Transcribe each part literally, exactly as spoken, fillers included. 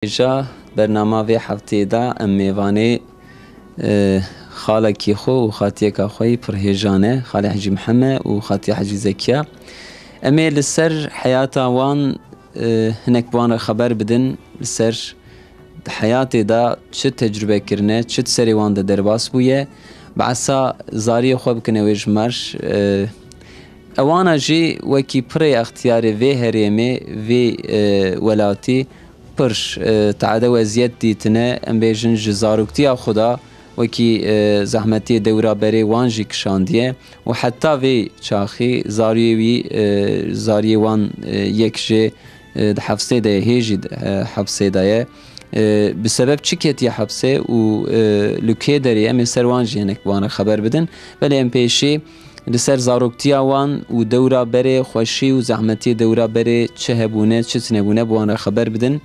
Hêja bernama vê hefteyê de em mêvanê, e, xalekî xwe û xatiyeka xwe yî pir hêja ne, Xalê Hecî Mihemed û xatiya Hecî Zekiya. Em ê li ser heyata wan, e, hinek bi wan re xeber bidin, li ser di heyatê de çi tecrube kirine, çi di serê wan de derbas bûye, behsa zariyê xwe bikine wê ji me re. E, ewana jî wekî pirê extiyarê vê herêmê, vê, e, welatî pir, e, teade û eziyet dîtine, em bêjin ji zaroktiya xwe de wekî, e, zehmetiyê dewra berê wan jî kişandiye û heta vê çaxî zariyê wî, e, zariyê wan, e, yek jê, e, di hefsê de ye, hê jî di, e, hefsê de ye. E, bi sebeb çi ketiye hepsê û, e, li kê derê em ê ser wan jî hinek bi wan re xeber bidin. Belê em pêşî li ser zaroktiya wan û dewra berê xweşî û zehmetiyê dewra berê çi hebûne, çi tinebûne bi wan re xeber bidin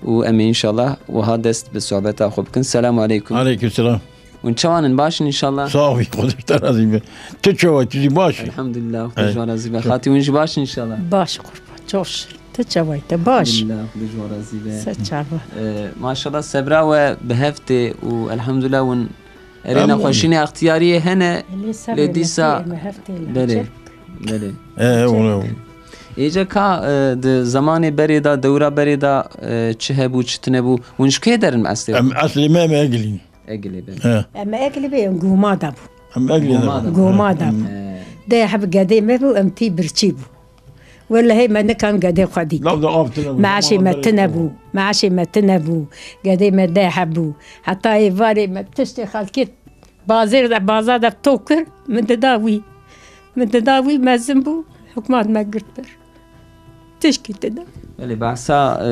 û em ê înşallah wiha dest bi sohbeta xwe bikin. Selamu aleykum. Aleykum selam. Hûn çawan in, baş in înşallah? Sax bî, Xwedê ji te razî be. Tu çawa, tu jî baş î? Elhamdulillah, Xwedê ji wan razî be. Xatî hûn jî baş in înşallah? Baş qurban, çok şükür. Tu çawa yî, te baş? Elhamdulillah, Xwedê ji wan razî be. Ser çava. Ee, maşallah sebra we bi hev tê û elhamdulillah hûn erê nexweşînê extiyariyê hene, lê dîsa belê, belê. Ee, û ne û. Êca ka, e, di zemanê berê de, dewra berê de, e, çi hebû, çi tine bû? Hûn ji kê derin eslê? Em eslê me, me Egilîn. Egilê, belê. He. Em Egilê bê, em Goma da bû. Em Egilê de bû. Goma da bû. He. Deh heb gedê me bû, em tî birçî bû. Wellehê me nikan gedê xwe dît. Meaşê me tine bû. Meaşê me tine bû. Gedê me deh heb bû. Heta êvarê me tiştê xelkê bazêr de, baza de to kir, min dida wî. Min dida wî, mezin bû, hikmat me girt bir. Tişkî tida. Belê, behsa, e,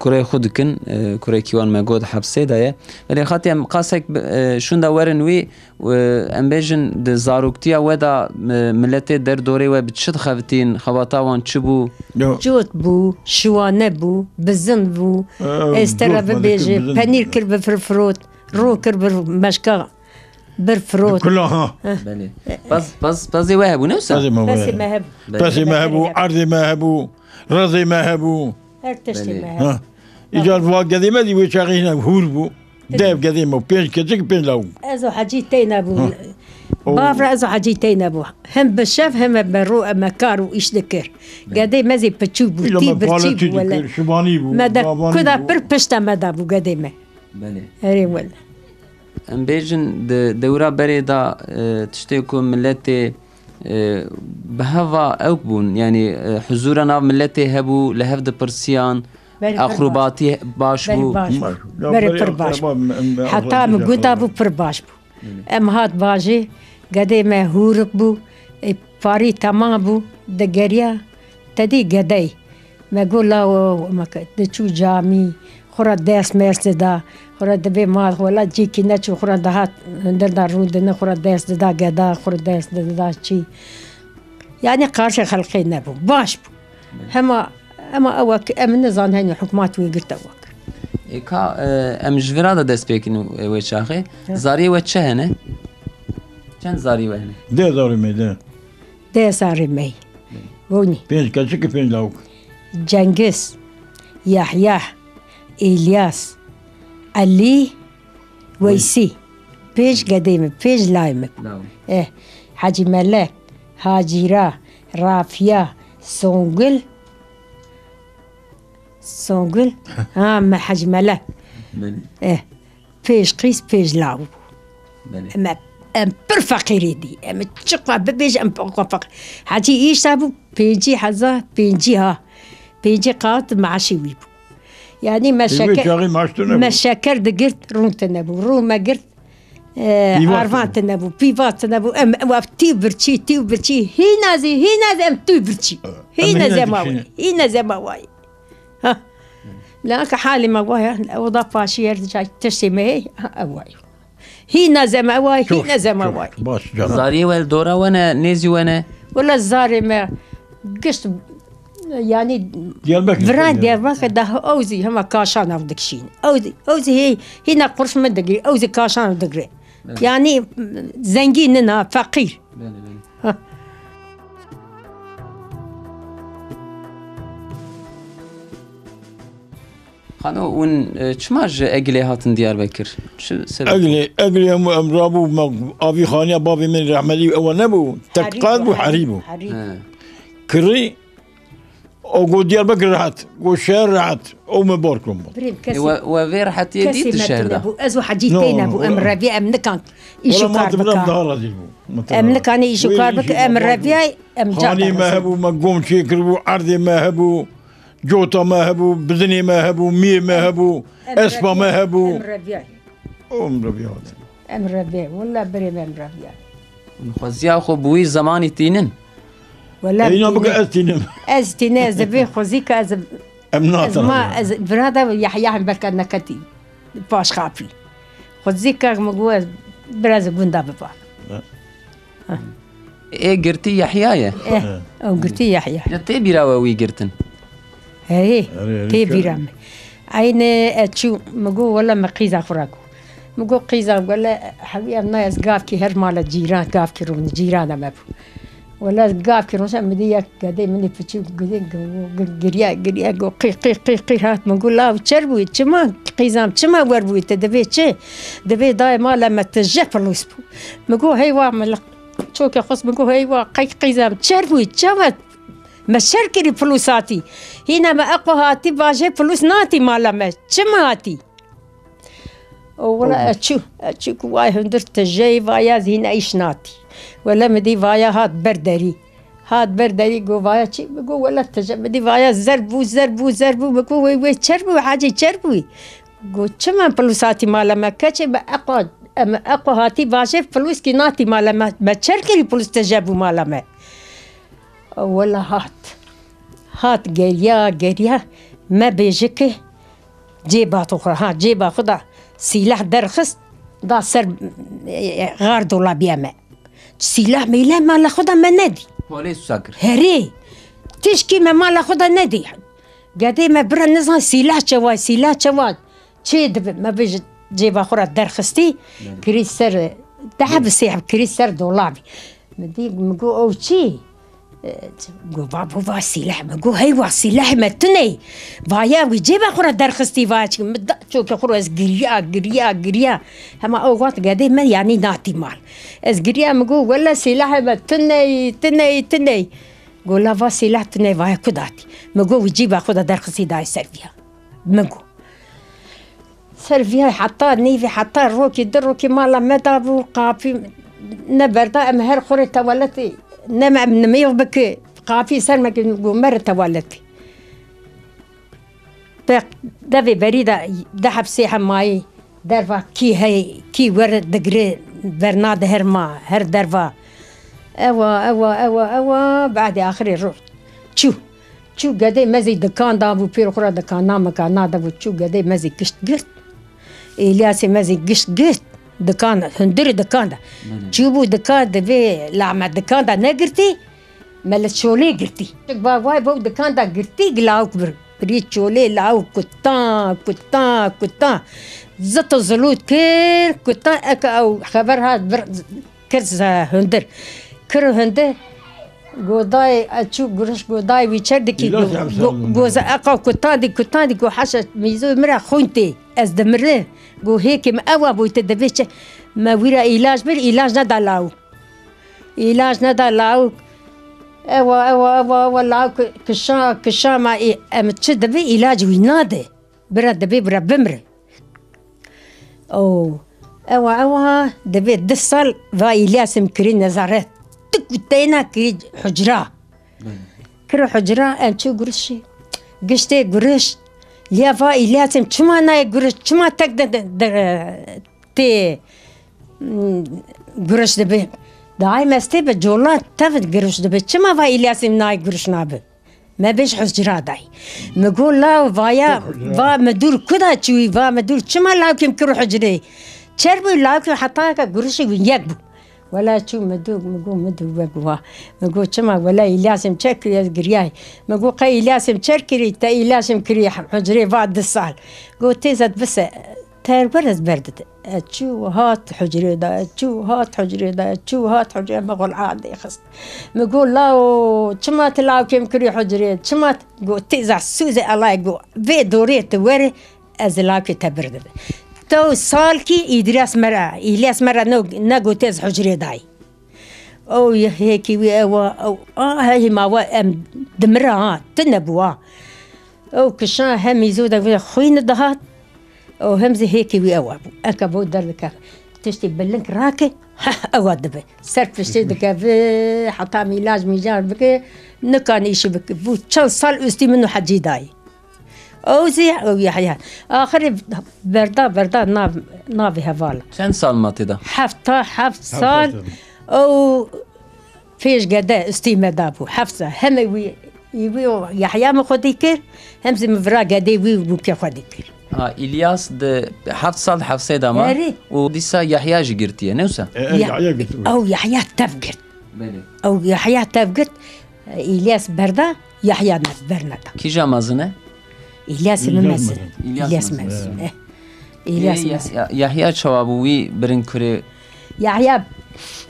kurê xwe dikin, e, kurekî wan me got hepsê de ye. Belê, xatî em qasek bi, e, şûnda werin wî, e, em bêjin di zaroktiya we de, e, miletê derdorê we bi çi dixebitîn, xebata wan çi bû? Cot bû, şiwane bû, bizin bû. Ew, ez te re bibêjim, penîr kir bi firfirot, rû kir bi meşka. Bir firot. Kula ha. Belê. Pez, pez, pezê we hebû, ne wisa? Pezê me hebû. Pezê me hebû, erdê me hebû, rezê me hebû. Her tiştê me hebû. Ha. Îcar va gedê me dî wê çaxê hîna hûr bû. Dev gedê me, pênc keçik, pênc lawik. Ez û Hecî teyne bû. Ha. Bavra ez û Hecî teyne bû. Hem bi şev hem bi ro em kar û îş dikir. Gedê me zî piçû bû, tî birçî bû wele. Şivanî bû, me de kuda pir pişta me da bû gedê me. Belê. Erê wele. Em bêjin di dewra berê de, e, tiştê ku miletê, e, bi heva ewk bûn, yanî, e, huzûra nav miletê hebû, li hev dipirsiyan, aqrubatî baş bû. Berê pir baş bû. Heta min guda bû pir baş bû. Em hat bajê, gedê me hûrik bû, e, parî temam bû, digeriya, te dî gedey. Me got, lawo, me ke-, diçû camî, xwe re ders mers dida, xwe re dibê mal, xwe re cîkî neçû, xwe re dihat hundir da rûndine, xwe re ders dida geda, xwe re ders dida çî. Yanî qarşê xelqê nebû. Baş bû. Hema, hema ew wek em nizan henî hikûmat wê girt ew wek. Ê ka, e, em ji vira de dest pê kin, e, wê çaxê. Zariyê we çi hene? Çend zariyê we hene? Deh zarê me de. Deh zarê me. Hûnî. Pênc keçik, pênc lawik. Cengiz, Yahya, Îlyas, Elî, Weysî. Pênc gedê min, pênc layê min. Eh, Hecî Melek, Hacîra, Rafiya, Songul. Songul. Ha, me Hecî Melek. Eh. Pêj qîz, pêj law bû. Belê. Em, em pir feqîrî dî. Em çiqa bibêje, em pir feqîr. Hecî îşta bû, pêncî hezar, pêncî ha. Pêncî qat meaşê wî bû. Yanî me şeker, me şeker digirt, rûn tine bû. Rûn me girt, e, arvan tine bû, pîva tine bû. Em, em, ew tî birçî, tî birçî. Hîna zî, hîna zî em tî birçî. Hîna zema wayî. Hîna zema wayî. Ha. Laka halê me waya, oda paşî her ca tiştê me heye, ha, ew wayî. Hîna zema wayî, hîna zema wayî. Baş, canım. Zariyê we li dora we ne, nêzî we ne? Wela zarê me gişt, yanî, viran Diyarbakir de ew zî hema kaşan ew dikişîn. Ew zî, ew zî hê, hîna qurş min digirî, ew zî kaşan ew digirê. Evet. Yanî zengîn nina, feqîr. Belê, belê. Ha. Xano, hûn, e, çima ji Egilê hatin Diyarbekir? Çi sebeb? Egilê, Egilê em, em rabû, me avîxaniya bavê min rehmetî ewa nebû, teqat bû, herî bû. Herî. He. Kirî, o got Diyarbekir rehet, got şehir rehet, o me bar kirin. Birê E, kesê, we, we vê rehetiyê kesê dît di me şehir de? Tune bû. Ez û Hecî No, têne bû, em no. Revî, em nikan îş û Wala ma kar tibram bikan. Daha razî bû. Ma tibram. Em nikanê îş û kar bikin, em Revî, em cah Xanî me hebû, me gom çêkiribû, erdê me hebû. Cota me hebû, bizinê me hebû, miyê me hebû, espa me hebû. Em reviyay. O em reviyay. Em reviyay. Wela birê me em reviyay. Hûn xweziya xwe bi wî zemanî tînin? Wela Eyna bike tînin. Ez tînim. Ez tîne, ez vê xwezî ke ez Em ez natin ma, hema. Ez vira de Yahya hem belka neketî. Paşxapî. Xwezî ke min got ez biraz gunda biba. Ne. Ê girtî Yehya ye? Eh, ew girtî Yehya. Ya tê bîra we wî girtin? Herê, herê, herê, tê bîra me. Eynê ez çû, min got, wele me qîza xwe re got. Min got, qîza, wele hewî em nayê ez gavkî her mala cîran, gavkî rûnî, cîrana me bû. Wele ez gavkî rûnî, min dî yek gedê min ê piçûk, gedê, giriya, giriya, got, qî, qî, qî, qî hat. Min got, law çer bûyî, çima, qîzam, çima wer bûyî, te divê çi? Divê dayê mala me tije pilûs bû. Min got, heywa, min li Çoke xwest min got, heywa, qey qîzem çer bûyî, çawa me çer kirî, pilûs hatî. Hîna me eqo hatî, vajê pilûs natî mala me. Çima hatî? O wela ez çû, ez çû ku vay hundir tijeyî vaya ez hîna îş natî. Wela min dî vaya hat ber derî. Hat ber derî got, vaya çi? Min got, wela tije. Min dî vaya zer bû, zer bû, zer bû. Min got, wê, wê çer bû, hacî çer bûyî? Got, çima pilûs hatî mala me? Keçê me eqo, em eqo hatî vajê pilûskî natî mala me. Me çer kirî pilûs tije bû mala me. Wela hat. Hat geriya, geriya. Me bêjike cêba xwe, ha, cêba xwe da sîlah derxist, da ser, e, e, xar dolabiya me. Sîlah mîlah mala xwe da me nedî. Polê susa kir. Herê. Tişkî me mala xwe da nedî. Gedê me bira nizan sîlah çewa, sîlah çewa çê dibe. Me vê ji cêba xwe re derxistî, Belê. Kirî ser, e, deheb sêheb kirî ser dolabî. Min dî, min got, ew çi? E, got, va, bo va sîleh. Min got, heywa, sîlehê me tune ye. Vaya wî cêba xwe re derxistî, vaya çi? Min da çoke xwe re ez giriya, giriya, giriya. Hema ew got, gedê me yanî natî mal. Ez giriya, min got, wele sîlehê me tune ye, tune ye, tune ye. Got, la va sîleh tune ye, vaya ku datî? Min got, wî cîba xwe de derxistî dayê ser viya. Min got. Ser viya heta nîvî, heta rokî, du rokî mala me da bû, qapî ne berda, em her xurê teweletê, ne me em nimêv bike, qapî ser me kir, got, mere teweletê. Te devê berî de, de hepsê hemayî. Derva kî heye, kî were digire, bernade her ma, her derva. Ewa, ewa, ewa, ewa, badê axirê rû. Çû. Çû gedê mezî dikan da bû, pêr xwe re dikan, namika nade bû, çû gedê mezî gişt girt. Êliyasê mezî gişt girt. Dikan, hundirê dikan da. Belê. Çû bû dikan, divê la me dikan da negirtî. Me li çolê girtî. Ba vay bo dikan da girtî, lawik bir. Birî çolê lawik kutan, kutan, kutan. Zit û zilût kir, kutan, eke ew xeber hat bir kir ze hundir. Kir hundir. Godayê, ez çû guriş, godayê wî çer dikî. Îlaç go-, yapsam go-, hundir. Goza eqa kutan dî, kutan dî, go heşa mîzo min re xûn tê. Ez dimire. Go hêkê min ewa bûyî, te divê çi? Me wî re îlaç bir, îlaç neda lawik. Îlac neda lawik. Ewa, ewa, ewa, ewa, lawik kişa, kişa ma ê, em çi dibe îlac wî nade. Bira dibe bira bimre. O, ewa, ewa, dibe du sal va Îlyasê min kirî nezaret. Tik û teyna kirî hucra. Kir hucra, em çû gurişî. Giştê guriş. Liya va Îlyasê min çima nayê guriş, çima tek de, de, de, tê, mm, guriş dibe. Dayê me stê bi cola tev giriş dibe. Çima va Îlyasê min nayê giriş nabe? Me bêj hucra dayê. Mi got la vaya, va midûr kuda çûyî, va midûr çima lawkê min kir hucrê? Çer bû lawkê heta ke gurişê wî yek bû. Wela çû midûr, mi got midûr wek va. Mi got çima wela Îlyasê min çer kirî ez giriyayê. Mi got qey Îlyasê min çer kirî, te Îlyasê min kirî hucrê va du sal. Got têzet bise. Terber ez berdide. Ez çû hat hucrê de, ez çû hat hucrê de, ez çû hat hucrê, me xwe li adê xist. Mi got, "Lao, çima tu lawkê min kirî hucrê? Çima tu?" Got, "Têza sûzê Allahê," got, "vê dorê tu were, Ez ê lawkê te bir dibe. Tew salkî Îdrîs me re, Îlyas me re ne, ne gote ez hucrê dayî. Ew yê hêkî wî ew a, ew a, heyî ma we em dimira ha, tune bû ha. Ew kişa hem îzo de vê xwîn dihat, ew hem zî hêkî wî ew a bû. Eke bo derdikeve. Tiştî bilind rake, heh, ew a dibe. Ser piştê dikeve, heta mîlac mîcar bike, nikan îşî bike. Bû çend sal ustî min û Hecî dayî. Ew zî, ew Yahya. Axirê berda, berda nav, navê hevala. Çend sal ma tê da? Hefta heft sal. Hefta sal. Ew pêş gede ustî me da bû. Heft sal. Heme wî, wî û Yahya min xwedî kir, hem zî min vira gedê wî û bûkê xwedî kir. Ha, Îlyas di heft sal hefsê da ma. Erê. Û dîsa Yahya jî girtiye, ne wisa? E, e, Ya-, Yahya girtiye. Ew Yahya tev girt. Belê. Ew Yahya tev girt, Îlyas berda, Yahya ne, berneda. Kîja mezin e? Îlyas min mezin. Îlyas Îlyas mezin. Mezin. Eh. Îlyas Ê, mezin. Yahya, Yahya çawa bû wî birin kurê? Yahya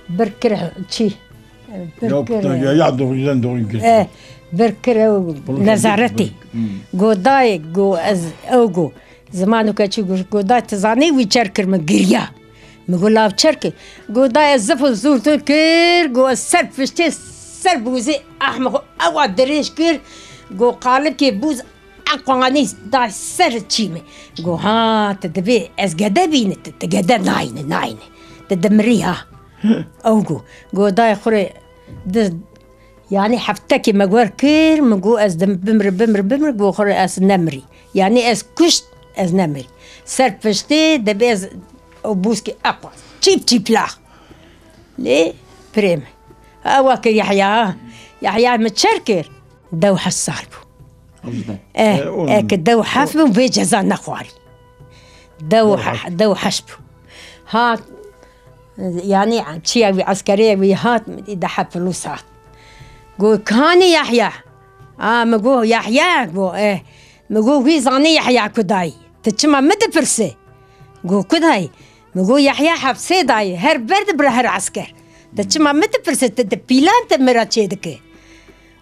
bir kir çi? Bir Ya kir. Ya, ya doğrudan doğru girdi. Eh, bir kir ew Bunu nezaretê. Hı. Go dayê, go ez, ew go. Ziman û keçî go, go dayê, tu zanî wî çer kir min giriya. Min got, "Lav çer kir." Got, "Dayê, ez zif û zûr tu kir." Got, "Ez ser piştê, ser bûzê ahmê xwe ewa dirêj kir." Got, "Qalibkê bûz eqanî da ser çî min." Got, "Ha, tu divê ez gede bîni, tu, tu gede nayne, nayne. Tu dimirî ha." Ew got, got, "Dayê xurê, di, yanî heftekê me wer kir, min got, ez dim-, bimir, bimir, bimir." Got, "Xurê, ez nemirî. Yanî ez kuşt, ez nemirî." Ser piştê dibê ez ew bûzkê eqwa. Çîp çîp lax. Lê pirê min. Ewa kir Yahya. Yahya min çer kir. Dew heşt sal bû. Hejde. Eh, E, o eh, ki dew heft bû, vê ceza nexwarî. Dew Dew he-, heşt. Dew heşt bû. Hat, yanî çiya wî, eskerê wî hat, min dî daha filûs hat. Got, "Kanî Yahya?" A, min got, "Yahya?" Got, "Eh." Min got, "Wî zanî Yahya ku dayî? Tu çima min dipirsî?" Got, "Ku dayî?" Min got, "Yahya hepsê dayî, her ber dibire her esker. Tu çima min dipirsî? Tu di pîlan te min re çêdike."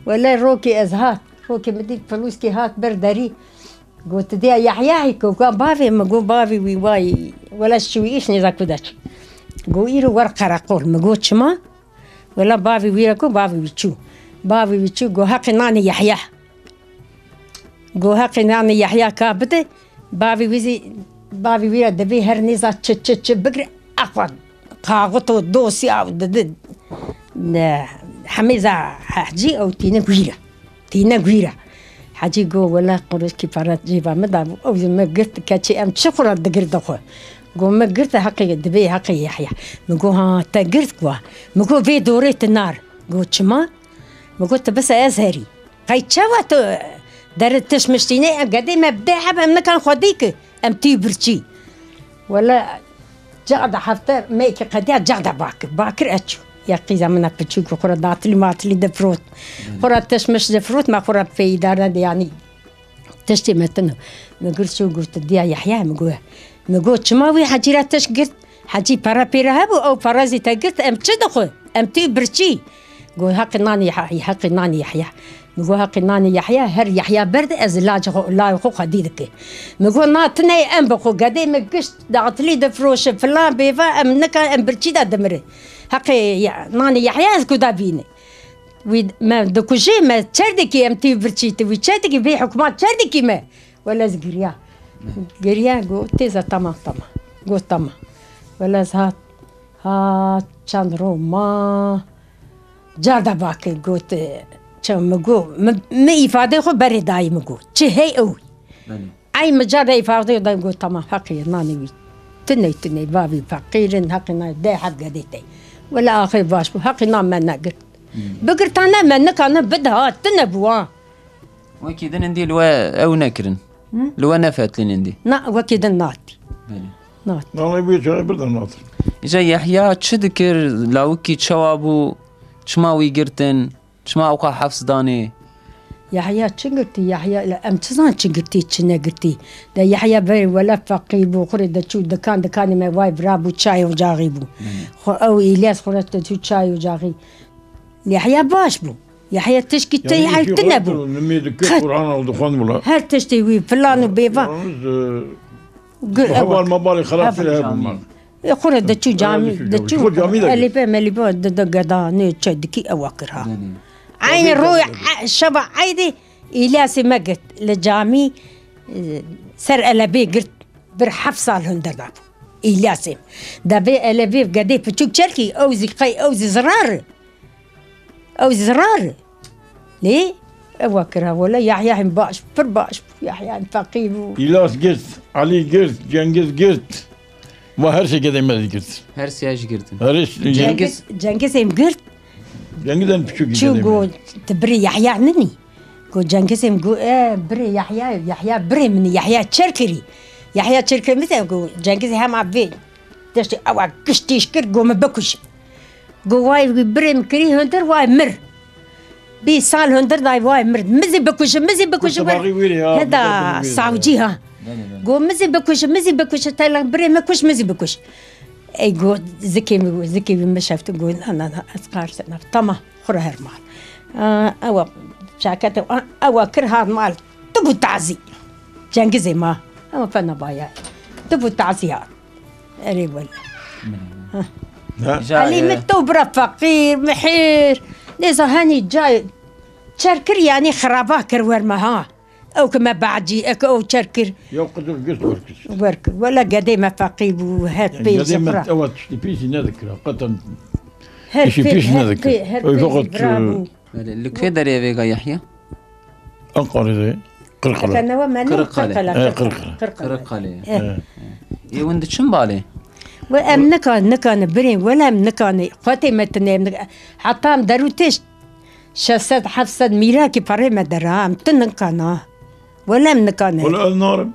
Wele rokê ez hat, rokê min dît Filûskî hat ber derî. Got, "Tu diya Yahya hî?" Got, "Ka bavê min." Got, "Bavê wî wayî, wele şiwî îş nêza ku de çû." Got, "Îro wer qereqol." Min got, "Çima?" Wela bavê wî re ku bavê wî çû. Bavê wî çû, got, "Heqê nanê Yahya." Got, "Heqê nanê Yahya ka bide." Bavê wî zî, bavê wî re dibê her nêza çi, çi, çi bigre, axa kaxit û dosya û didi, ne, hemêza Hecî ew tîne wî re. Tîne wî re. Hecî got, "Wela quruşkî para cêba min dabû." Ew jî min girt, keçê em çi xwe re digirdi xwe. Got, "Min girt, heqê dibê heqê Yehya." Min got, "Ha, te girt ku?" Min got, "Vê dorê tu nar." Got, "Çima?" Min got, "Tu bise ez herî." Qey çawa tu deri tişt miştînê, em gedê me bidê heb, em nikan xwedî ki, em tî birçî. Wele Cağda hefte me ki qediya cağda bakir. Bakir eçû. Ya qîza min a piçûk xwe re datilî matilî difrot. Xwe re tişt mişt difrot, me xwe re pê îdare de, yanî tiştê me tune. Min girt çû got, "Diya Yehya?" Min got, min got, "Çima wî Hecî re tişt girt? Hecî pere pê re hebû, ew pere zî te girt, em çi dixwe? Em tî birçî." Got, "Heqê nanî Yehya, heqê nanî Yehya." Min got, "Heqê nanê Yehya, her Yehya berde ez lacê xwe, layê xwe xwedî dike." Min got, "Na, tu neyê em bi xwe gedê min gişt datilî difroşe, filan bêva, em nika em birçî de dimire. Heqê ya-, nanê Yehya ez ku de bîne. Wî me dikujê, me çer dikî, em tî birçî, tu wî çer dikî, vê hikûma çer dikî me." Wele ez giriya. Giriya, got, "Têza, tamam, tamam." Got, "Tamam." Wele ez hat, hat, çend ro ma. Carda bakir got, çend mi got, mi, mi îfadê xwe berê dayî mi got. Çi hey ew. Belê. Ey mi carda îfadê da got, "Tamam, heqê nanê wî. Tuney, tuney, bavî feqîr in, heqê nanê de heb gedê te." Wele axir baş bû, heqê nan me negirt. Hmm. Bigirtane me nikane bide ha, tune bû ha. Wekî din indî li we ew nekirin. Hı? Li we nefetlînin dî. Na, wekî din nat. Belê. Nat. Nanê wî çare bir de nat. Îca Yehya çi dikir? Lawikî çawa bû? Çima wî girtin? Çima ewqa hefs danê? Yehya çi girtî? Yehya, em çi zan çi girtî, çi negirtî? De Yehya berê wele feqîr bû, xurê de çû dikan, dikanê me vay vira bû, çay ocaxî bû. Hmm. Xwe ew Îlyas xwe re de çû çay ocaxî. Yehya baş bû. Yahya tişkî te Yanî her işî tune xwe bû. Nimê dikir Qet. Quran al dixwend wila. Her tiştê wî filan û bêvan. Yalnız, e, Gu-, ewa. Heval mebalê xelafir Heval hebû cami. Me. E, xwe re diçû Heval cami, diçû diçû cami. Xwe cami de Elîbe melîbe di, di geda ne çe dikî ewa kir ha. Belê. Eynî Tabii, roy tabii. E, şeva eydê îlyasê me girt. Li camî, e, ser elebê girt. Bir heft sal hundir da bû. Îlyasê. Da vê elebê gedê piçûk çerkî, ew zî qey, ew zî zirar. Ew zirar. Lê ewa kira wele Yahya hem baş, pir baş bû. Yahya hem feqîr bû. Îlyas girt, Elî girt, Cengiz girt. Ma her şey gedê me girt. Her siyah jî girtin. Her iş Cengiz, Cengiz hem girt. Cengiz en piçûk Çû gedê go me. Ti birê Yahya ninî. Go Cengiz hem go, e, birê Yahya, Yahya birê min, Yahya çer kirî. Yahya çer kirî min, go Cengiz hema vê. Deştê ewa giş tîş kir, go min bikuşin. Go way wî birê min kirî hundir, way mir. Bî sal hundir day way mir. Min zî bikuşin, min zî bikuşin. Mustafa Rîwîrê ya, Heda Mustafa Rîwîrê ya. Savcî ha. Belê, belê. Go min zî bikuşin, min zî bikuşin. Taylan birê min kuş, min zî bikuş. Ey go zikê min, zikê wî min şeftin go na, na, na, ez qarşî te naf. Tamam, xwe re her mal. Aa, ewa çakete, aa, ewa kir hat mal. Tu bû tazî. Cengizê ma. Ewa fena baya. Tu bû tazî hat. Erê wele. Ha. Elî e, min to bira feqîr, mihîr. Nêza henî cay çer kir, yanî xiraba kir wer me ha. Ew ki me be'cî, ek ew çer kir. Yew qicir girt wer kir. Wer kir. Wele gedê me feqîr bû, her pê Gedê me zifra. Ewa tiştî pîsî nedikir. Qeten Her işî pê, pîs her nedikir. Pê, her Ew pê fakat, zifra e, bû. Belê, li kê derê vêga Yahya? Ankara'da. Qirqala. Eke newe me ne Qirqale. Qirqala. E, Qirqale. Qirqale. E. E. Ê win diçin balê? We em nikan, nikane birên, wele em nikane. Xwetê me tine em nik-, heta em derû tê şeş sed heft sed mîrakî perê me dera, em tu nikana. Wele em nikane. Wele ez narim.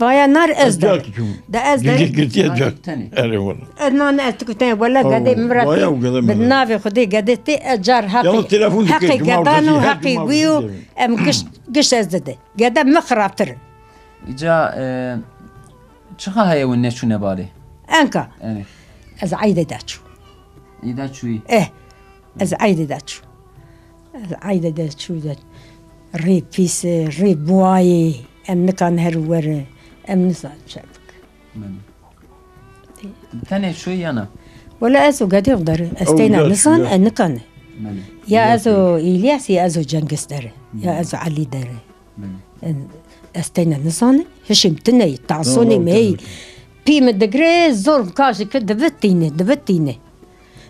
Vaya nar ez Ez der. Cak çûm. De ez der. Gigi girtiye cak. Tenê. Erê wele. Ez nan ez tikutene wele Ew, gedê min re vaya tê. Û gedê Bi min re. Navê Xwedê gedê tê ez car heqê. Yalnız telefon dike, Heqê cuma gedan û cumê, her heqê cuma wî û cumê. Em giş, giş ez dide. Gede min xirabtir. Îca, e, çiqa heye win neçûne balê? Enka. Erê. Ez eydê de çû. Îda çûyî. Eh. Ez eydê de çû. Ez eydê de çû de. Rê pîs e, rê buayê. Em nikan her were. Em nizan çe bik. Belê. Tenê çûyî ya na? Wele ez û gedê xwe dere. Ez Ew teyna ya nisan, çûye. Ez nikane. Belê. Ya Ya ez û çûye. Îlyas, ya ez û Cengiz dere. Ya Hmm. Ez û Elî dere. Belê. En, ez teyna nizane, hişim tine, tasonê Tamam, me heyî. Tamam. Pî min digre, zor kaşi ki divitîne, divitîne.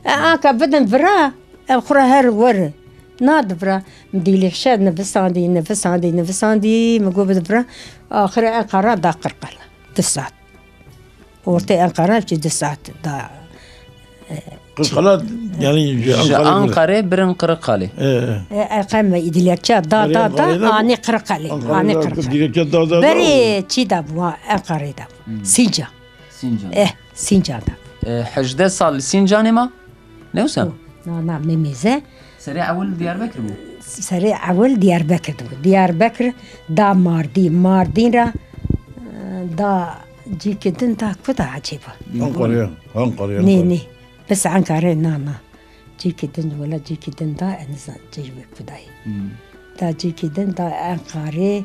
E, aka bidin vira, e, xura her were. Na di vira, min dîlê şer nivisandî, nivisandî, nivisandî, min got bidin vira. Axire Enqara da Qirqala. Du saat. Ortê Enqara çi du saat da, e, Qirqala, yani, ji Ji Ankara'yê bir- Ankara'yê birin Qirqalê. E, e. E, e, qem dilekçe da, Berê da, da, Ankara'yê da anî Qirqalê, Ankara'yê anî da Qirqalê. Dilekçe da, da, da. Berê çi da bû, Enkara'yê da. Hmm. Sinca. Sincan. Eh, Sincan da. E, hejdeh sal li Sincanê ma? Ne wisa? Na, na, me mêze. Serê ewil li Diyarbekir bû? Serê ewil Diyarbekir dibû. Diyarbekir da Mardîn. Mardîn ra, e, da cîkê din da ku da ecêba? Ankara'ya, Ankara'ya. Nê, Ankara. Nê. Bes Ankara, na, na. Cîkê din, wela cîkê din da, ez nizan cî wê ku dayê. Hmm. Da cîkê din da Ankara'ya.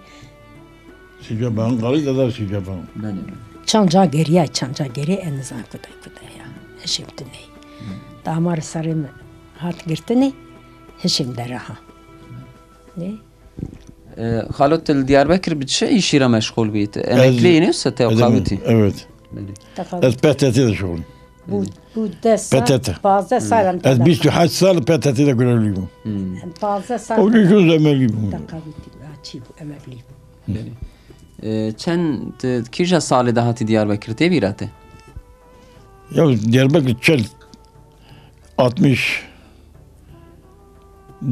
Sîca be Ankara'yı da da sîca be. Belê, belê. Çanca geriye, çanca geriye, ez nizan ku dayê, ku dayê ya. Hişim tu ney. Hmm. Damar sarê min hat girtinê, hişim dere ha. Ne? E, xalo, tu li Diyarbekir bi çi îşî re meşxûl bî? Tu emeklî yî, ne wisa te ew qawitî? Evet. Belê. Te qawitî. Ez P T T'de şuxulum. Bu, bu deh sal, P T T. Pazdeh sal em Ez bîst û heşt sal P T T'de görevlî bûm. Hmm. Pazdeh sal. O gün şu emeklî bûm. Te qawitî, ha, çi bû, emeklî bû. Belê. E, çend, tu kîja salê de hatî Diyarbekir, tê bîra te? Ya Diyarbekir çel Altmış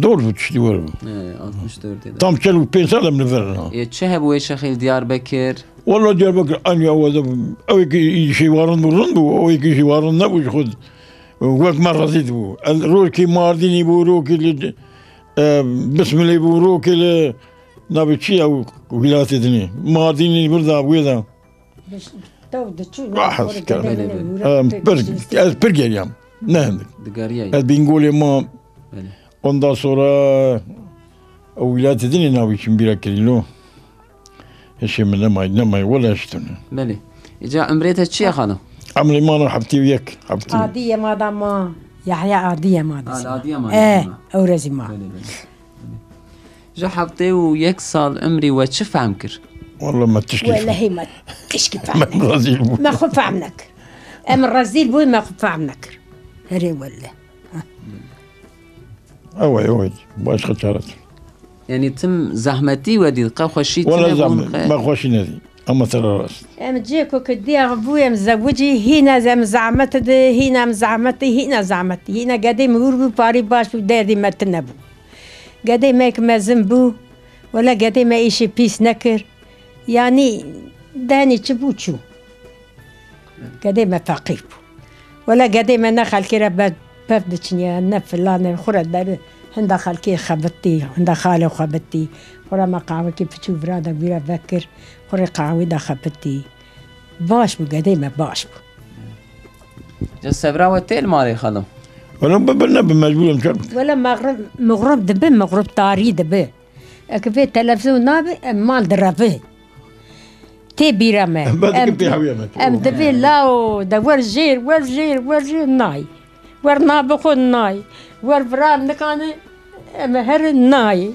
dört bû, tiştî were bû. He, altmış dört ê de. Tam çel û pênc sal em li vir in ha. Ê, çi hebû wê çaxê li Diyarbekir? Walla Diyarbekir aynı ya wada bû. Ew ki îşê warin bû rind bû, ew ki îşê warin nebû ji xwe. Wek me rezît bû. El rokê Mardînî bû, rokê li, e, Bismilê bû, rokê li navê çi ya wî, wîlatê dinê. Mardînî bir da, wê da. Tew diçû Ah, navê ez kar- Belê, belê. Em, pir, ez pir geriyam. Ne hindik. Digeriyayî. Ez Bîngolê mam. Belê. Ondan sonra o wîlayetê din ê navê çi min bîra kirî lo. Hişê min nemayî, nemayî, wele hiştine. Belê. Îca umrê te çi ye xalo? Emrê ma ne heftê û yek, heftê. Adî ye ma da ma. Yahya Adî ye ma da. Al Adî ye ma. Eh, ew rezî ma. Belê, belê. Ji heftê û yek sal umrî we çi fehm kir? Walla me tişkî Wellehî me tişkî fehm nekir. Me rezîl bû. Me xwe fehm nekir. Em rezîl bûn, me xwe fehm nekir. Herê welle. Ew e, ew e. Başka çare. Yanî tim zehmetî we dît, qe xweşî Wala tine bûn, zahmet, qe me xweşî nedî. Ama te re rast. Em cê ku ki diya bû em zewicî, hîna em zahmet di, hîna em zahmet di, hîna zahmet di. Hîna gedê min hûr bû, parî baş bû, derdî me tine bû. Gedê me ki mezin bû, wela gedê me îşê pîs nekir. Yanî denî çi bû çû. Gedê me feqîr bû. Wela gedê me ne xelkê re be-, bev diçiniye, ne filan e, xwe re der, hinda xelkê xebitî, hinda xalê xebitî. Xwe re me qahwekî piçû vira de wî re vekir, xwe rê qahwî de xebitî. Baş bû, gedê me baş bû. Ca sebra we tê li malê xalo? Wela bi, bi, ne bi mecbûr em çar bikin. Wela mexrib, mexrib dibi, mexrib tarî dibi. Eke vê televîzyon nabe, em mal direve. Tê bîra me. Em, em divê lao, de wer jêr, wer jêr, wer jêr nayê. Wer nabixwe nayê. Wer vira nikane, em her nayê.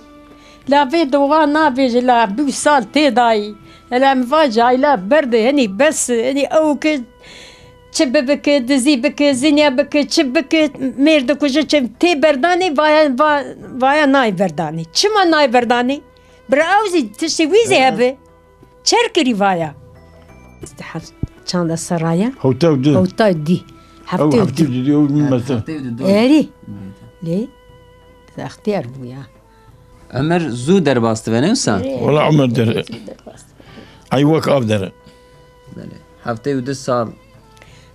La vê doxa nabêje, la bû sal tê dayê. Hela em va cayla berde, henî bes, henî ew ke Çi bibike, dizî bike, zinya bike, çi bike, mêr dikuje, çi tê berdanê, vaya, va-, vaya nayê berdanê. Çima nayê berdanê? Bira ew zî tiştê wî zî hebe. Çer kirî vaya. Heft-, çanda seraya? Hewta û du. Hewta û du. Ew heftê û du. Heftê û du, ew min mezin. Heftê û du. Erî. Lê, extiyar bû ya. Emir zû derbas dibe, ne wisa? Wala Emir der-, ay wek av dere. Belê. Heftê û du sal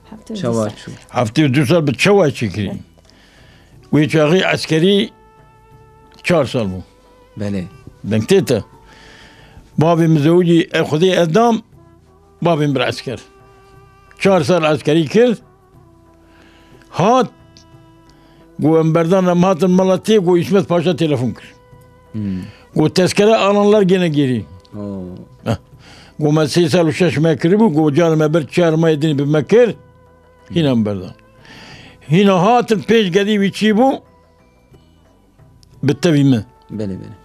Heftê û du çawa sal. Çû? Heftê û du sal bi çawa çêkirî? Wê çaxî eskerî çar sal bû. Belê. Deng tê te. Bavê min zewicî, e, Xwedê ez dam, bavê min bir esker. Çar sal eskerî kir. Hat, got, em berdan, em hatin mala tê, got, Îsmet Paşa telefon kir. Hmm. Got, tezkere alanlar gene geri. Oo. Heh. Got, me sê sal û şeş me kiribû, got, carê me bir çar mehê dinê bi me kir. Hîna em berdan. Hîna hatin pêş gedî wî çî bû. Bi tevî min. Belê, belê.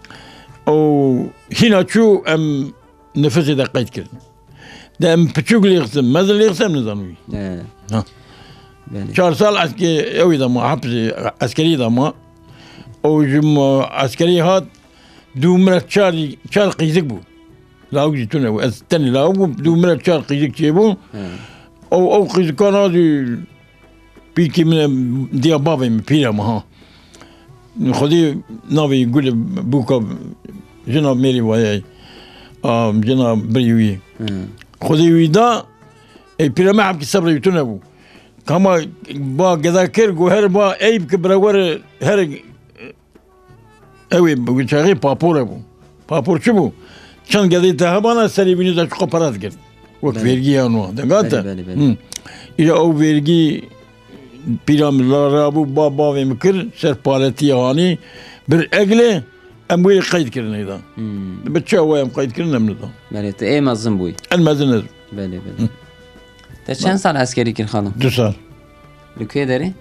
Û hîna çû em nifisê de qeyd kirin. De em piçûk lêxistin, mezin lêxistin em nizanin wî. He. Ha. Belê. Çar sal eske-, ewî de ma, hepsê eskerî de ma. Û ji ma eskerî hat, dû min re çar, çar qîzik bû. Lawik jî tune bû. Ez tenê lawik bûm, dû min re çar qîzik çêbû. He. Ew, ew qîzikan a dû Pîrkî min e, diya bavê min, pîra min ha. Xwedî navê Gulê Bûka jina mêrî wayayî. A, jina birî wî. Hmm. Xwedî wî da, ê pîra me hemkî sebrê wî tune bû. Kama ba geda kir, got her ba eyb ki bira were her Ew ê bi çaxê papor hebû. Papor çi bû? Çend gedê te hebana serê wînê de çiqa para digirt. Wek Belê. Vergî ya nû. Dengate? Belê, belê, belê. Hı. Îja ew vergî pîra min la rabû, ba bavê min kir, ser paletî hanî, bir egle, em wê qeyd kirin êda. Hmm. Bi çi ew em qeyd kirin, em nida. Belê, tu ê mezin bûyî. En mezin ez. Belê, belê. Hı. Te çend sal eskerî kir, xalo? Du sal. Li kê derê?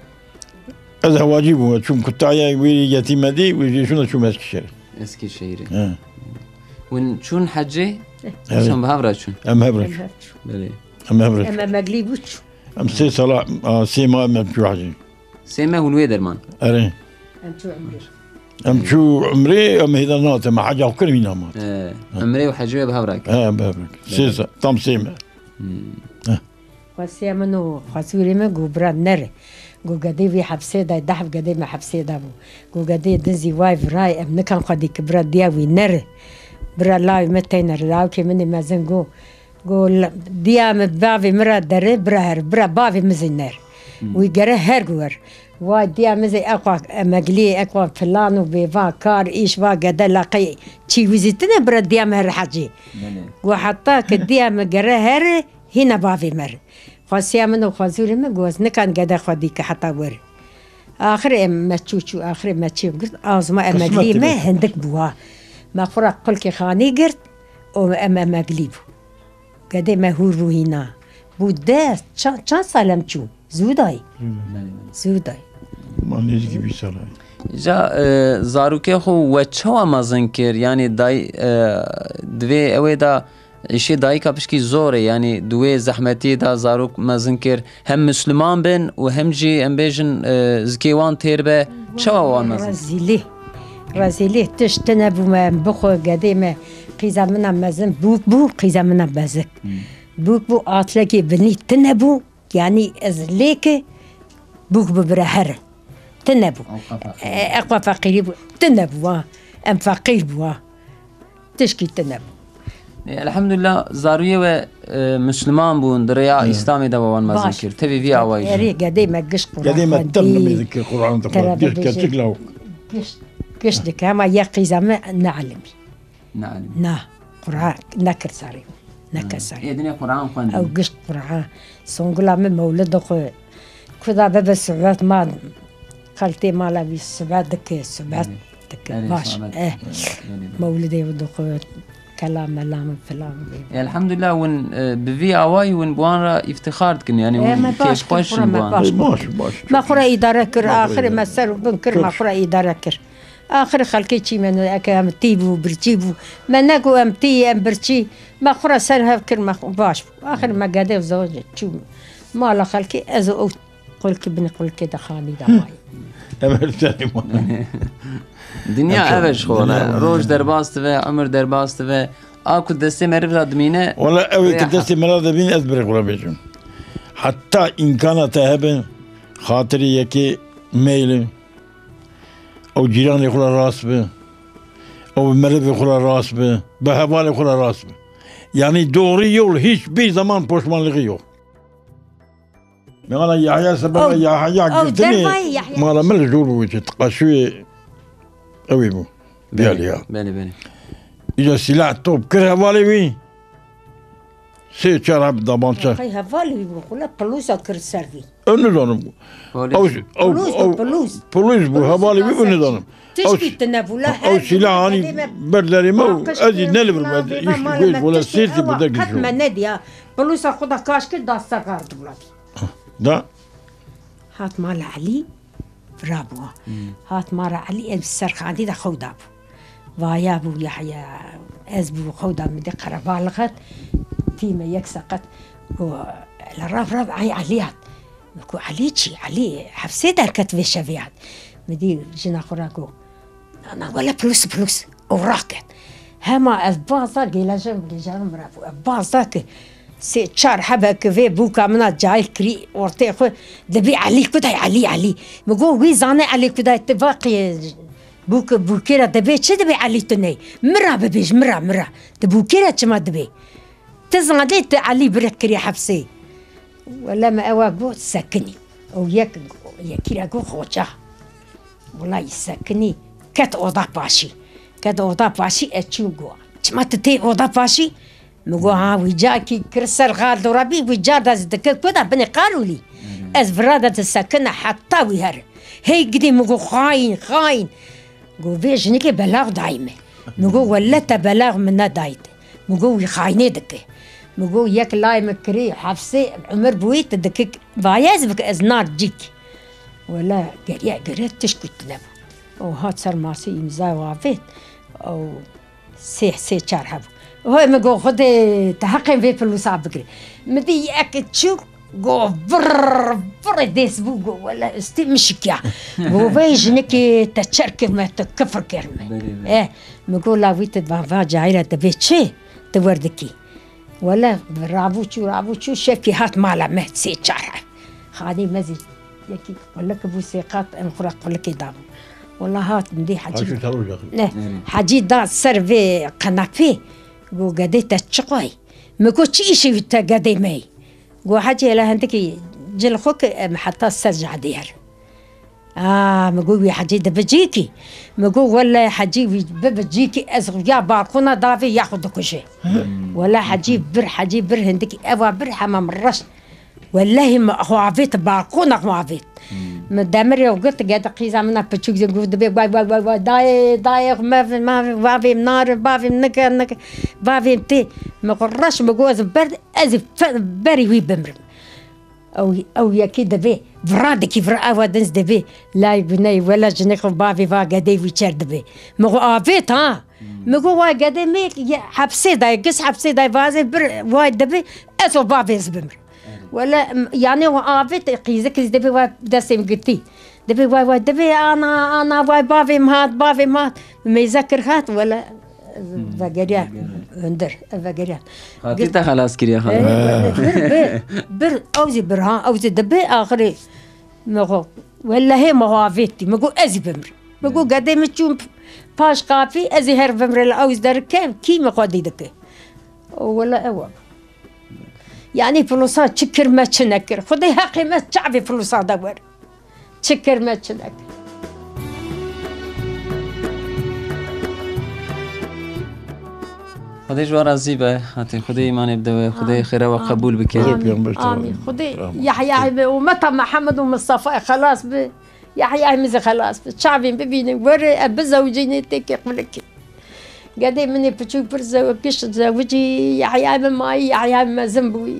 Ez hewacî bûm, çûm kutaya wê yetîmedî û jê şûna çûm Eskişehirê. Eskişehirê. He. Hûn çûn hecê? Evet. Çûn bi hev re çûn? Em hev re çûn. Em hev çûn. Belê. Em hev re çûn. Em emeklî bû çû. Em sê sala, a, sê ma em çû hecê. Sê me hûn wê derman? Erê. Em çû Umrê. Em çû Umrê, em hêda nate, me heca xwe kir hîna ma. He. He. Umrê û hecê bi hev re kir. He, bi hev re kir. Sê Belê. Sa-, tam sê me. Hmm. He. Xwestiya min û xwezûrê min got, bira nere. Got, gedê wî hepsê de, deh gedê me hepsê de bû. Got, gedê din zî way virayê, em nikan xwedî ki bira diya wî nere. Bira lawê min tey nere. Lawikê min ê mezin got, got, la-, diya min bavê min re dere, bira here, bira bavê min zî nere. Hmm. Wî gere her gu wer. Way diya min zî ekwa emeglî, ekwa filan û bêva, kar, îş, va gede laqey çî wî zî tine bira diya min here hecî. Belê. Got, heta ki diya min gere here, Hîna bavê me re. Xwestiya min û xwezûrê min got, ez nikan gede xwedî ke heta were. Axirê em me çû çû, axirê me çêv girt, azma emeglî me hindik bû ha. Me xwe ra qulkê xanî girt û em emeglî bû. Gedê me hûr bû hîna. Bû deh, ça-, çend sal em çû? Zû dayî. Zû dayî. Ma nêzîkî bîst sal e. Îja, e, zarokê xwe we çawa mezin kir? Yanî dayî, e, divê ew ê da îşê dayika pişkî zor e. Yanî di wê zehmetiyê da zarok mezin kir. Hem Misliman bin û hem jî em bêjin, e, zikê wan têr be. Çawa wan mezin? Rezîlî. Rezîlî tişt tune bû me, em bixwe gedê me. Qîza min a mezin bûk bû, qîza min a bezik. Hmm. Bûk bû, atlekê binî tune bû. Yanî ez lêke bûk bibire here. Tune bû. Ew qe feqîr. E, ew qe feqîrî bû. Tune bû ha. Em feqîr bû ha. Tişkî tune bû. E, elhamdulillah, zarûyê we, e, Misliman bûn, di rêya Hı. Îslamê de we wan mezin Baş. Kir. Tevî vî awayî jî. Erê, gedê me gişt Quran Gedê me xwendî. Tim nimê dikir, Quran dixwend. Tere Gişt bibêje. Keçik lawik. Gişt, gişt dike, hema yek qîza me ne elimî. Ne elimî. Na, Quran nekir sarî. Nekir sarî. Ê dinê Quran xwendî. Ew gişt Quran. Songula min mewlid dixwe. Kuda bibe sibet ma xeltê mala wî sibet dike, sibet Belê. Dike. Belê, Baş. Sibet. Eh. Belê, belê. Mewlidê wî dixwe. Kelam melam filan. Elhamdulillah, win, e, bi vî awayî win bi wan re îftixar dikin, yanî E, win me baş kêfxweş kir, in xura bi me wan. Baş E, baş, kir. Baş. Me xura îdare kir, Çok axirê iyi. Me ser û bin kir, Çok me xura îdare kir. Axir xelkê çî me ne, eke em tî bû, birçî bû. Me negot em tî, em birçî. Me xura ser hev kir, me xu-, baş bû. Axir me gedê zewecê çû mala xelkê, ez û ew qulkî binî qulkê de xanî de mayî. Em her serê ma. Dinya Em ev e ji xwe ne. Dinya. Roj derbas dibe, emir derbas dibe. A ku destê meriv de dimîne, Wala ew ê rêya ki destê meriv de dimîne, ez birê xwe re bêjim. Heta îmkana te hebe, xatirê yekê meyle. Ew cîranê xwe re rast be. Ew bi merivê xwe re rast be. Bi hevalê xwe re rast be. Yanî doğru yol hiçbir zaman poşmanlığı yok. Mala Yahya sebeba Ew, Yahya ew girtinê dervayê Yahya. Mala min li jor bû, wê çi qaşûyê ew ê bû. Belê, Diyaliya. Belê, belê. Îca silah top kir hevalê wî. Sê çar heb dabançe. Qey hevalê wî bû, xula pilosa kir ser vî. Ew nizanim. Polîs. Ew, ew, Piloz bû, ew, piloz. Piloz bû, Piloz hevalê wî bû ser nizanim. Tişkî tune bû, la Ew her silah anî demê me ber derê me û paqij ez ê kir, nelibim, filan ez bê, îş va mala goj me wala tişkî sêrtî ewa bide qet gişo. Me nediya. Pilosa xwe da kaş kir, da ser xar dûla. Da. Hat mala Elî, vira bû. Hmm. Hat mala Elî, ev ser xandî de xew da bû. Vaya bû Yahya, ez bû xew da min dê qerebalix hat, tî me yek seqet. Got, "Hele rav, rav, ay Elî hat." Min got, "Elî çi? Elî hefsê derket vê şevê hat." Min dî jina xwe re got, "Na, na, wele plus, plus." Û raket. Hema ez baza gêleje, gêleje min re bû. Ez baza ki Sê çar hebe ki vê bûka min a cahil kirî ortê xwe, dibî Elî kudayê, Elî, Elî. Min got, wî zane Elî kudayê, tu vaqî bûk, bûkê re dibê çi dibê Elî tu ney? Min ra bibêj, min ra, min ra. Tu bûkê re çima dibê? Tu zanê tu Elî birek kirî hepsê. Wele me ewa got sekinî. Ew yek, yekî re got xoca. Wela sekinî. Ket oda paşî. Ket oda paşî ez çûm got. Çima tu tê oda paşî? Min got, ha, wî cakî kir ser xal dora bî, wî car de ez dike ku da binê qalûlî. Hmm. Ez vira de disekine heta wî here. Hey gidî min got, xayîn, xayîn. Got, vê jinikê belav dayî min. Min got, wele te belav min nedayî te. Min got, wî xayînê dike. Min got, yek layê min kirî, hefsê, umir bûyî tu dike, vaye ez bike, ez nar cîk. Wele geriye, geriye tişt kutine bû. O hat ser masê îmza wavêt. O Sê, sê çar hebû. Hoy min got, Xwedê, te heqên vê pilusa bigirî. Min dî yek çû, got, virr, virrê dês bû, got, wele, istî min şikiya. Got, vey jinikê te çer kir me, te kifir kir me. Belê, belê. Eh, min got, la wî tu van va cahîra dibê çi? Tu werdikî. Wele, rabû çû, rabû çû, şevkî hat mala me, sê çar heb. Xanî me zî yekî qulik bû sê qat, em xwe re qulikê dabû. Wela hat min dî Hecî. Haşî teroja. Ne, Hecî da ser vê qenepê, got, gedê te çi qoy? Min got, çi îşê wî te gedê me yî? Got, Hecî, hele hindikî cil xwe ki em heta ser cadê herin. Aa, min got, wî Hecî dibe cîkî. Min got, wele Hecî wî bibe cîkî, ez ya balkona davê ya xwe dikuje. Hmm. Wele Hecî bir, Hecî bir hindikî eva bir hema min reşt. Welehî min xwe avêt balkona xwe avêt. Hmm. Min demirê xwe girt, gede qîza min a piçûk zî got, dibê way, way, way, way, dayê, dayê xwe mevin, mavin, bavê min nari, bavê min nike, nike, bavê min tê. Min xwe reş, min got, ez ber, ez ê fe-, berî wî bimrim. Ew, ew yekî dibê, vira dikî, vira ewa din zî dibê. Lay guney, wela jinê xwe bavê va gedê wî çer dibê. Min xwe avêt ha. Min got, wa gedê me ye hepsê dayê, gis hepsê dayê, vazê bir, way dibê, ez o bavê ez bimrim. Wele, m-, yanê wa avêt, qîzik zî dibê wa destê min girtî. Dibê way, way, dibê ana, ana, way bavê min hat, bavê min hat. Mêze kir hat, wele, vegeriya hundir, vegeriya. Hatî te xelas kiriye xanım. He, wele, bir, bir, bir, ew zî bir ha, ew zî dibê axirê. Min xwe, wellehê min xwe avêtî. Min got, ez ê bimrim. Min got, gedê min çûn paş qafî, ez ê her bimrim, ew zî derike, kî min xwe dî dike. O wele ew e. Yanî filosa çi kir me çi nekir. Xwedê heqê me çavê filosa de wer. Çi kir me çi nekir. Xwedê ji we razî be. Hatê Xwedê îmanê bide we. Xwedê xêra we qebûl bike. Amîn. Amîn. Xwedê Yahya be, ummeta Mihemed û Mistefa xelas be. Yahya min zî xelas be. Çavên bibînin, were, e, bizewicînê têkê xulikê. Gedê min ê piçûk pir zew-, giş zewicî, Yahya min mayî, Yahya min mezin bûyî.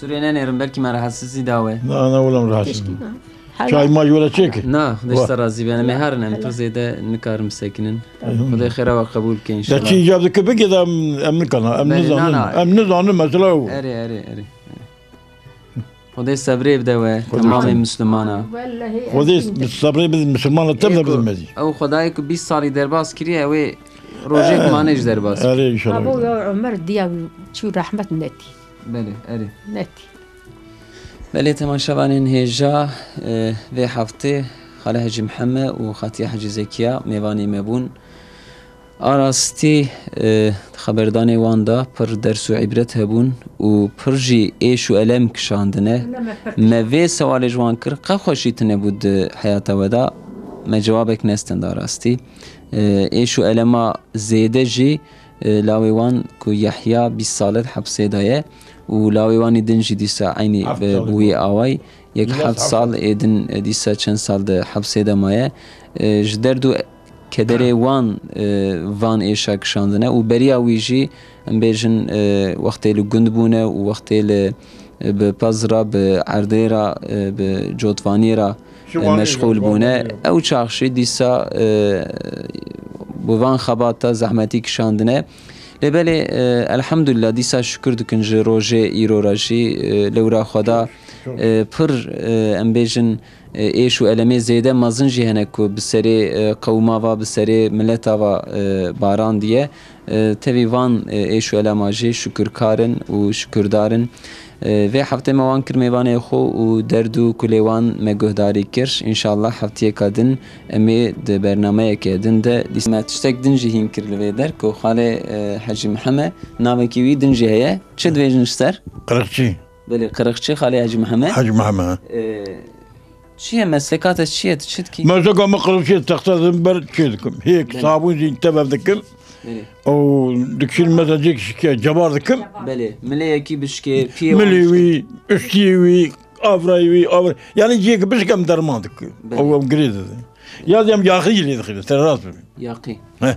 Sûrê nenêrin, belkî me rahatsizî dawe. Na, na, olam rahatsız. Keşke bû. Çay ma yola çek. Na, Xwedê ji te razî be. Em ê herin, em pir zêde nikarin bisekinin. Xwedê xêra we qebûl bike înşallah. De çi îcab dike bike de em, em nikana, em nizanin. Em nizanin mesela o. Erê, erê, erê. Xwedê sebrê bide we, temamê Mislimana. Xwedê sebrê bide Mislimana, tev de bide mezî. Ew Xwedayê ku bîst salî derbas kiriye, ew ê rojek mane ji derbas. Erê, înşallah. Abo ya Ömer diya çû rehmet netî. Belê, erê. Netî. Belê, temaşevanên hêja, e, vê heftê Xalê Hecî Miheme û Xatiye Hecî Zekiya mêvanê me bûn. A rastî, e, xeberdanê wan de pir ders û îbret hebûn û pir jî êş û elem kişandine. Me vê sewalê ji wan kir, qe xweşî tune bû di heyata we de? Me cewabek nestend a rastî. E, êş û elema zêde jî, e, lawê wan ku Yehya bîst sal e di hepsê de ye û lawê wan ê din jî dîsa eynî bi wî awayî yek heft sal ê din, e, dîsa çend sal di hepsê de maye. E, ji derd û kederê wan, e, van êşa kişandine û beriya wî jî, em bêjin, e, wextê li gund bûne û wextê li, e, bi pez re, bi erdê re, e, bi cotvaniyê re, e, meşxûl bûne. Ew çax jî dîsa, e, bi van xebata zehmetî kişandine. Lê belê, e, elhamdulillah, dîsa şukir dikin ji rojê îro re jî, e, lewra Xweda, e, pir, e, em bêjin, e, êş û elemê zêde mezin jî hene ku bi serê, e, qewma va, bi serê mileta va, e, barandiye. E, tevî van, e, êş û elema jî şukirkar in û şukirdar in. E, vê heftê me wan kir mêvanê xwe û derd û kulê wan me guhdarî kir. Înşallah heftiyeka din em ê di bernameyeke din de lîs-, me tiştek din jî hîn kir li vê der ku xalê, e, Hecî Miheme navekî wî din jî heye. Çi dibêjin ji ser? Qirixçî. Belê, Qirixçî, xalê Hecî Miheme. Hecî Miheme. E, Çi ye mesleka te, çi ye, tu çi dikî? Mesleka min qirixçî, texta zimber çê dikim. Hêk, sabûn jî tev dikim. Belê. Û dikişînim mesela cêk şike, cebar dikim. Belê. Milê yekî bişkê, piyê wan bişkê. Milê wî, ustiyê wî, avrayê wî, avra-, yanî cêk bişke em derman dikim. Belê. Ew em girê didin. Ya zî em yaxî jî lê dixînin, ser rast bibî. Yaxî. Heh.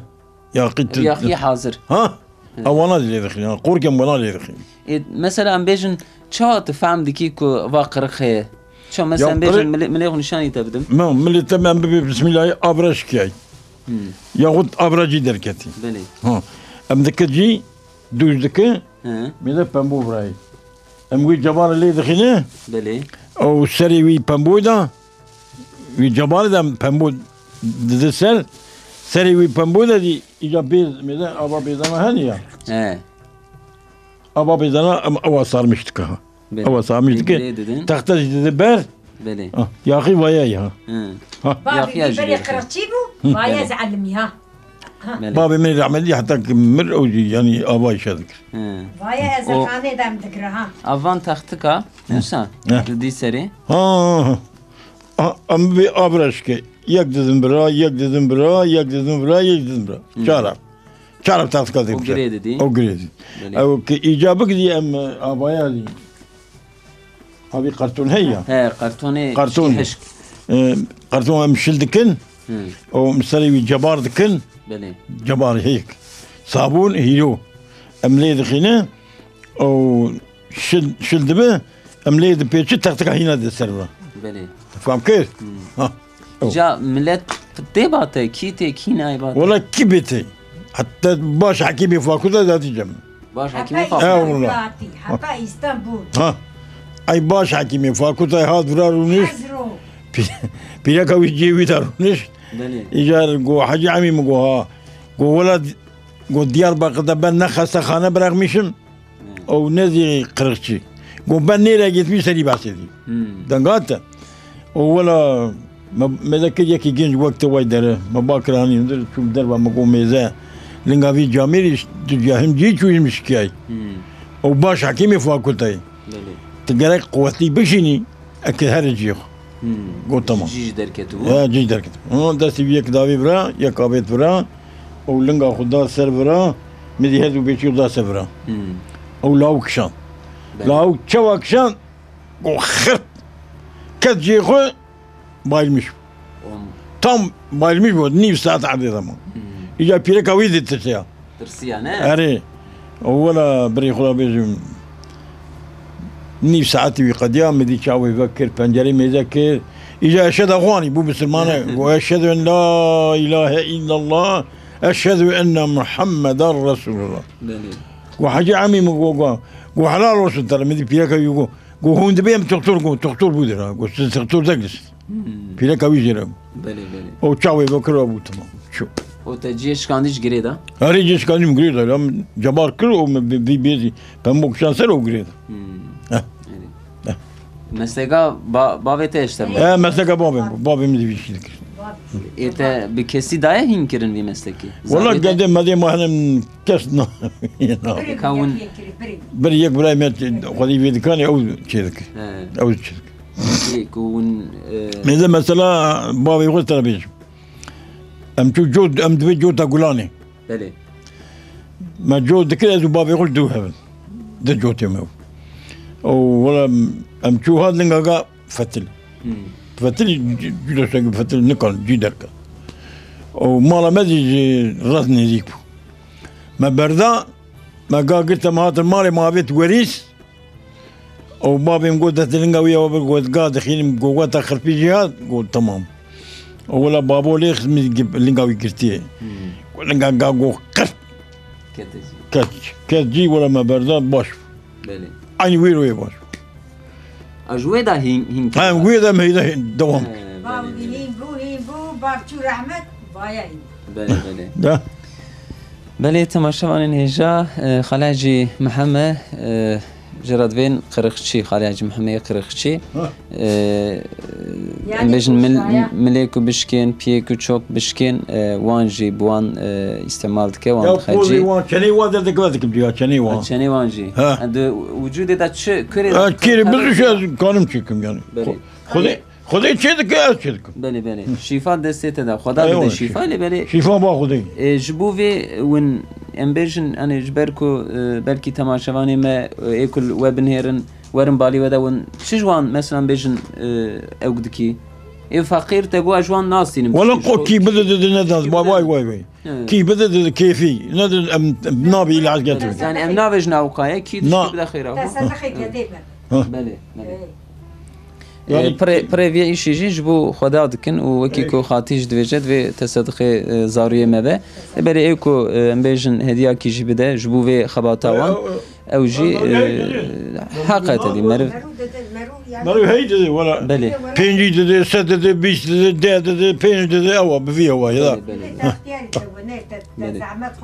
Yaxî tu-, Yaxî hazir. Ha? He. Ewana jî lê dixînin. Qorkem wana lê dixînin. Ê, mesela em bêjin, çawa tu fehm dikî ku va qirix heye? Çawa mesela em bêjin, qirix-, milê, milê xwe nîşanî te bidim. Ma, milê te em bibê bismillahî avra şikiyayî. Hmm. Yaxut avra cî derketî. Belê. Ha. Em dike cî, dûj dike, He. Mêde pembo birayî. Em wî cebara lê dixîne. Belê. Ew serê wî pemboyî da. Wî cebara da pembo dide ser. Serê wî pembo da dî îca bêz, mêde ava bêzana hene ya. He. Ava bêzana em ewa sarmiş dike ha. Belê. Ewa sarmiş dike. Lê didin. Texte jî dide ber. Belê. Ah, yaxî vaya ya. He. Ha. Bavê Yaxî min ya jî berê lê dike. Qirixçî bû, vaya ez elimî ha. Belê. Bavê min rehmetî heta ki mir ew jî, yanî, ava îşe dikir. He. Vaya ez O xanê dem dikir ha. Avan textika, Musa, He. Di dî serê. Ha, ha, ha. Ha, em bi avra şike. yek dizim bira, yek dizim bira, yek dizim bira, yek dizim bira. Hmm. Çar ev. Çar ev taxtika dê O bişe. girê didî. O girê didî. Belê. Ew ki îca bikidî em, e, avaya dî. Avî karton heye ya. He, kartonê Karton. hişk. E, karton em şil dikin. Hmm. O em serê wî cebar dikin. Belê. Cebar heyek. Sabûn, hîro. Em lê dixîne. O şil, şil dibe. Em lê dipêçi, textika hîna de ser ve. Belê. Fam kir? Hmm. Ha. Ew. Ca millet tê bate, kî tê, kî nayê bate? Wala kî bê tê? Heta baş hekîmê fakulte de hatî cem. Baş hekîmê Heta fakulte. He, wala. Îstanbul hatî, heta Îstanbul. Ha. Ay baş hekîmê fakulte hat vira rûnişt. Hezro. Pî-, pîreka wî cihê wî de rûnişt. Belê. Îcar go Hecî Emî min go ha. Go wela di-, go Diyarbakir'de ben ne xestexane bırakmışım. Hmm. Ew ne zî qirixçî. Got, ben nereye gitmiş serî behsê dî. Hmm. Denga te. O wela me, me de kir yekî genc wek te way dere. Me ba kir hanî hundir çûm derva me got mêze. Linga vî camêrî tu cahim cî çûyim şikiyay. Hmm. Ew baş hekîmê fakulteyê. Belê. Tu gerek quwetlî bişînî, eke here cî xwe. Hmm. Got, tamam. Cî ji derketibû. Ya, cî derketibû. Hûn destî vî yek davî vira, yek avêt vira. Ew linga xwe da ser vira, min dî her du pêçî xwe da ser vira. Hmm. Ew lawik kişand. Belê. Lawik çawa kişand? Go xirt. Ket cihê xwe, bayilmiş bû. Om. Tam bayilmiş bû, nîv saet erdê de ma. Hmm. Îca pîreka wî dî tirsiya. Tirsiya, ne? Erê. Wela birê xwe da bêjim. Nîv saetî wî qediya, min dî çavê vekir, pencerê mêze kir. Îca eşheda xwanî bû bisilmane. Go, "Eşhedü en la ilahe illallah, eşhedü enne Muhammeden Resulullah." Belê. Go, "Hecî Emî," min go, go, go, "helal olsun te re." Min dî pîreka wî go, go, "Hûn dibê em doktor," go, "Doktor bû dira." Go, "Siz doktor degis." Hmm. Pîreka wî jê re. Belê, belê. O çavê vekir bû, tamam. Çû. O te cihê şikandî ji girê de? Herê cihê şikandî min girê de. Em cebar kir û min vî, vî bêzî pembok şan ser û girê de. Hmm. Heh. Belê. Heh. Mesleka ba-, bavê te ji te bû? He, mesleka bavê min. Bavê min dî vî işî dikir. Ê te bi kesî daye hîn kirin vî meslekî? Wala Zavê te? Gedê medê ma henem kes na. Ka hûn Bir yek birayê me xwedî vê dikanê ew çê dike. He. Ew çê dike. Ê, ku hûn, e, Mêze mesela bavê xwe te re bêjim. Em çû cot, em divê cota gulanê. Belê. Me cot dikir, ez û bavê xwe li dû hebin. Di cotê me bû. Û wela em çû hat linga ga fetil. Hmm. Fetil, c-, c-, fetil nikan cî derket. Û mala me zî ji rez nêzîk bû. Me berda, me ga girte me hatin malê me avêt werîs. Û bavê min got, "Destê linga wî ya bir," got, "Ga dixînim," got, "Weta xirpî jî hat," got, "Tamam." Û wela bavo lê xist min gi-, linga wî girtiye. Hmm. Got, "Linga ga," got, "Qirt." Kete jî. Ket, ket jî wela me berda baş. Belê. Aynî wî royê baş. A ji wê de hîn, hîn Ha, wê de meyde hîn, devam. He, belê, Bav belê. Hîn bû, hîn bû, bav çû rehmet, vaya hîn. Belê, belê. Da. Belê, temaşevanên hêja, e, Xalê Hecî Miheme, e, ji re divên Qirixçî, Xalê Hecî Mihemê Qirixçî. Ha. E, Yani em bêjin mil-, Kuşaya. Milê ku bişkên, piyê ku çok bişkên, e, wan jî bi wan, e, îstemal dike, wan Ya dixecî. Pozê wan, çenê wan derdikeve dikim diya, çenê wan. Ha, çenê wan jî. Ha. Ha, di wicûdê de çi kurê Ha, de kêrê xeber biziş diya? Ez kanim çekim yani. Belê. Xu-, Xwedê, Xwedê çê dike, ez çê dikim. Belê, belê. Şîfa destê te de. Xweda Eyvallah, bide şîfa, şîfa. Lê belê, Şîfa ba Xwedê. E, ji bo vê win, em bêjin, hani ji ber ku, e, belkî temaşevanê me, e, ê ku we binêrin, werin balî we de win, çi ji wan, mesela, bêjin, e, ew dikî? Ê feqîr te got, ez ji wan nastînim. Wala Ji ko bo kî bide dide ne daz, vay, vay, vay, vay. He. Kî bide dide kêfî, ne dide em, em nabî îlaç getirin. Yani em nabêjin ewqaye, kî Na. Dişkî bide xêra. Te sedexê gedê me. Ha. Belê, belê. Ê. Yani Ee, pirê, pirê vê îşî jî ji bo Xweda dikin û wekî Ê. Ku Xatî jî divêje, divê tesedixê, e, zarûyê me be. Ê, belê ê ku, e, em bêjin hediyakî jî bide ji bo vê xebata wan. Ew, ew. Ew jî, Ew, ew, e, ew, ew. Heqet e dî, meriv. Meriv hey dide, wala. Belê. Pêncî dide, sed dide, bîst dide, deh dide, pênc dide, ewa, bi vî ewa, ya. Belê, belê. Belê.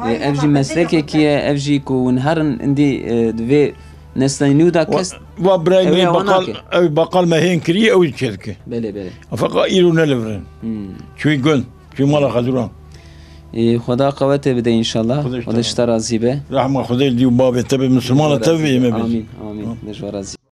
Ê, ev jî meslekekî ye, ev jî ku hûn herin indî, e, di vê neslê nû de kes Va birayê Ew me ê wan bakal, nake. Ew bakal me hên kiriye, ew çê dike. Belê, belê. Feqa îro ne li vir in. Hmm. Çûyî gund, çûyî mala xezûran. Ê, Xweda qewetê bide înşallah. Xwedê ji te Xwedê ji te razî be. Rehma Xwedê li dî û bavê te be, misilmana te be, ême be. Amîn, amîn. Ha. Xwedê ji we razî.